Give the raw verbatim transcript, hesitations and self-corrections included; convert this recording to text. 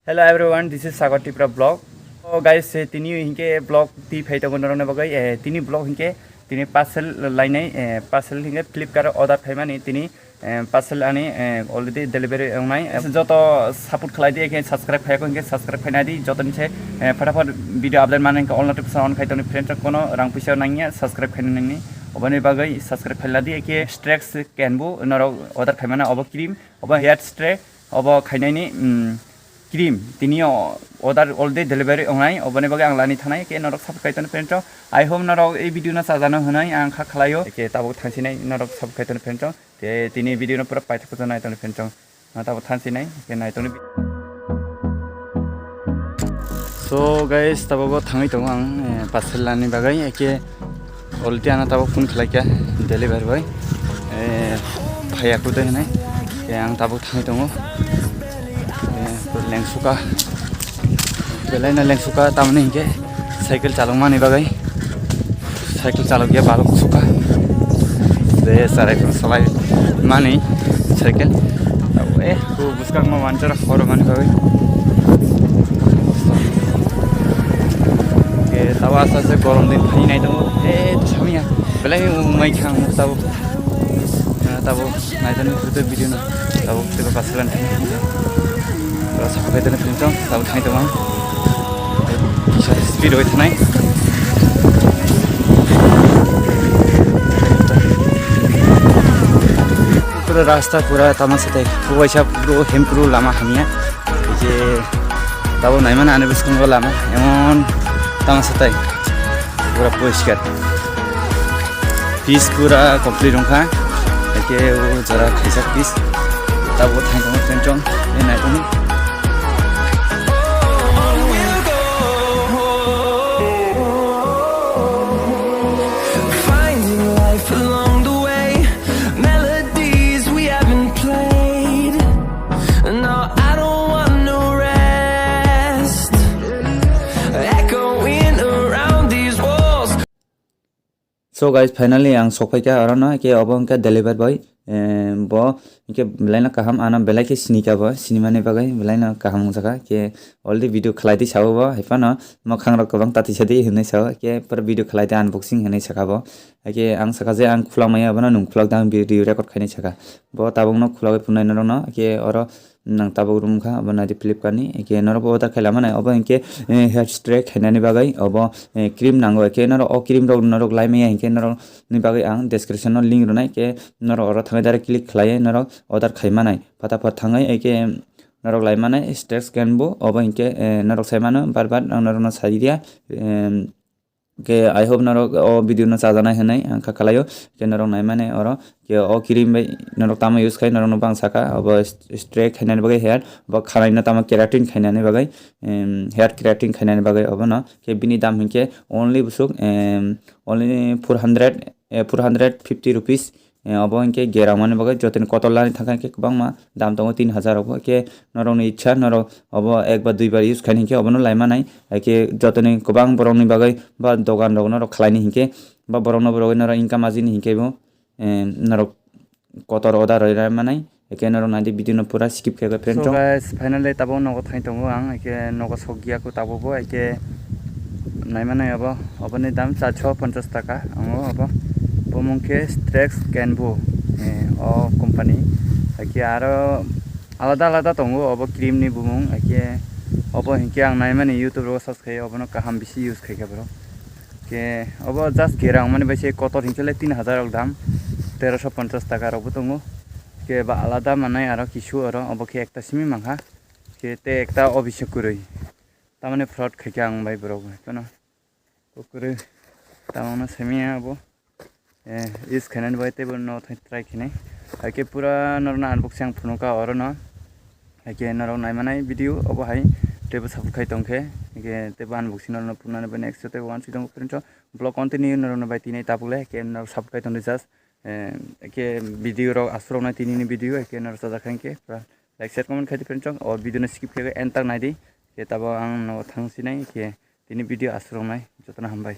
Hello everyone, this is Sagar Tripura vlog. So guys, eh, tini hinkhe vlog twi phai tongo norokni bagwi. Eh, tini vlog hinkhe tini parcel lainai, eh, parcel hinkhe Flipkart order khaimani tini, eh, parcel ani, eh, already delivery wngnai. Eh, joto support khlai di, hinkhe subscribe khaiyakho hinkhe subscribe khainai di. Jotoni se, eh, phataphat video update mani hinkhe all notification on khai tongni friends rok, kono rang puisa nangya subscribe khaina nangni. Oboni bagwi subscribe khaila di, eke Strex kenbu norok order khaimana obo cream, obo hair spray, obo khainaini, mm, cream. Tini o order already delivery wngnai, oboni bagwi ang lani thanai, ke norok support khai tongni friends rok. I hope norok ei video no chajano hwnwi ang kha khlaio. Ke tabuk thangsinai norok support khai tongni friends rok. Ke tini video no pura paithak nai tongni friends rok. Na tabuk thangsinai, ke nai tongni. So guys, tabuk thangwi tongo ang, eh, parcel lani bagwi, eke Already ano tabuk phone khlai kha delivery boy. Eh, phaiya kudai hinai. Eh, ang tabuk thangwi tongo. Eh, lengsuka. Belai no lengsuka tamni hinkhe cycle chalokmani bagwi. Cycle chalokya balok suka. De sarai salai mani cycle. Eh, ku buskang ma manchara khoro mani bagwi. Eh, tawa asa se gorom din phai nai tongo. Eh, to samya. Belai mai khang tabuk. Eh, tabuk nai tani photo video na. Tabuk teba pasalan. Tabuk sapai tani phone tong, tabuk thai tong. Kisa speed oi thanai. Pura rasta pura tamasa tai. Kuwaisa puro hempuru lama hamya. Ei je tabuk naimani ani bwskango lama emon tangsa tai pura poriskar. Pitch pura complete wngkha. Haikhe o jora khaisa pitch. Tabuk thang tongo friend chong. Ei nai tongo. Finding life along the way, melodies we haven't played. No, I don't want no rest. Echoing around these walls. So guys, finally ang sokphaikha orono, ke obo wngkha deliver boy. Eh, bo ke belai no kaham, ano belai khe sini kha bo, sinimani bagwi belai no kaham wngjakha. Ke already video khlai di sao bo, hai phano mwkhang rok kwbang tati sadi hinwi sao, ke pura video khlai di unboxing hinwi sakha bo. Haikhe ang sakha je ang khulak maya, abono nwng khulak di, ang video record khainai sakha. Bo tabukno khulagwi phunai norokno, haikhe oro nang tabuk room kha, abo naidi Flipkart ni, haikhe norok bo order khaila mani, obo hinkhe, eh, hair spray khainani bagwi, obo, eh, cream nango, haikhe norok o cream rok norok lai maya hinkhe norok ni bagwi ang description o link rwnai, haikhe norok oro thangwi direct click khlaiwi norok order khai manai, phataphat thangwi, haikhe norok lai manai, Strex kenbu, obo hinkhe, eh, norok sai mano, bar bar ang norokno sai dia, em, Ke I hope norok o video no chajanai hinwi ang kha khlaio. Ke norok naimani oro ke o cream bai norok tamo use khai norok no bang saka obo st-, straight khainani bagwi hair bo khanai no tamo keratin khainani bagwi, em, hair keratin khainani bagwi obo no ke bini dam hinkhe only busuk, em, only four hundred, eh, four hundred fifty rupees. Eh, obo hinkhe gerang mani bagwi jotoni kotor lani thangkha hinkhe kwbangma dam tongo tin hajar rokbo. Khe norokni ichha norok obo ek ba dui bar use khaini hinkhe obono lai manai. Haikhe jotoni kwbang borokni bagwi ba dogan rok norok khlaini hinkhe ba borokno borogwi norok income ajini hinkhe bo, eh, norok kotor order rwi manai. Haikhe norok naidi video no pura skip khe friend. So guys, finally tabuk nogo thai tongo ang, haikhe nogo sokya kho tabuk bo, haikhe naimani obo, oboni dam charso ponchas taka. Ang obo bumung khe Strex Kenbu, eh, o company. Haikhe aro alada alada tongo obo cream ni bumung, haikhe obo hinkhe ang naimani YouTube rogo search khai, obono kaham bisi use khai kha borok. Ke obo just gera wngmani bai se kotor hinkhe le tin hajar rok dam, teroso ponchas taka rokbo tongo. Ke ba alada manai aro kisu oro obo khe ekta simi mankha. Ke te ekta o bisa kwrwi. Tamani fraud khaikha ang bai borok bai phano. Kwrwi tamangno simi abo. Eh, use khainani bai teibo no thai try khainai. Haikhe pura norokno unboxing ang phunukha orono. Haikhe norok naimanai video obo hai teibo support khai tongkhe. Haikhe teibo unboxing norokno phunuknani bai next teibo wansukjagwi friends o vlog continue norokno bai tini tabukle haikhe norok support khai tongdi just. Eh, haikhe video rok aswk roknai tinini video haikhe norok chajak kha hinkhe pura like share comment khaidi friends o video no skip khe end tak naidi. Haikhe tabuk ang no thangsinai haikhe tini video aswk roknai jotono hambai.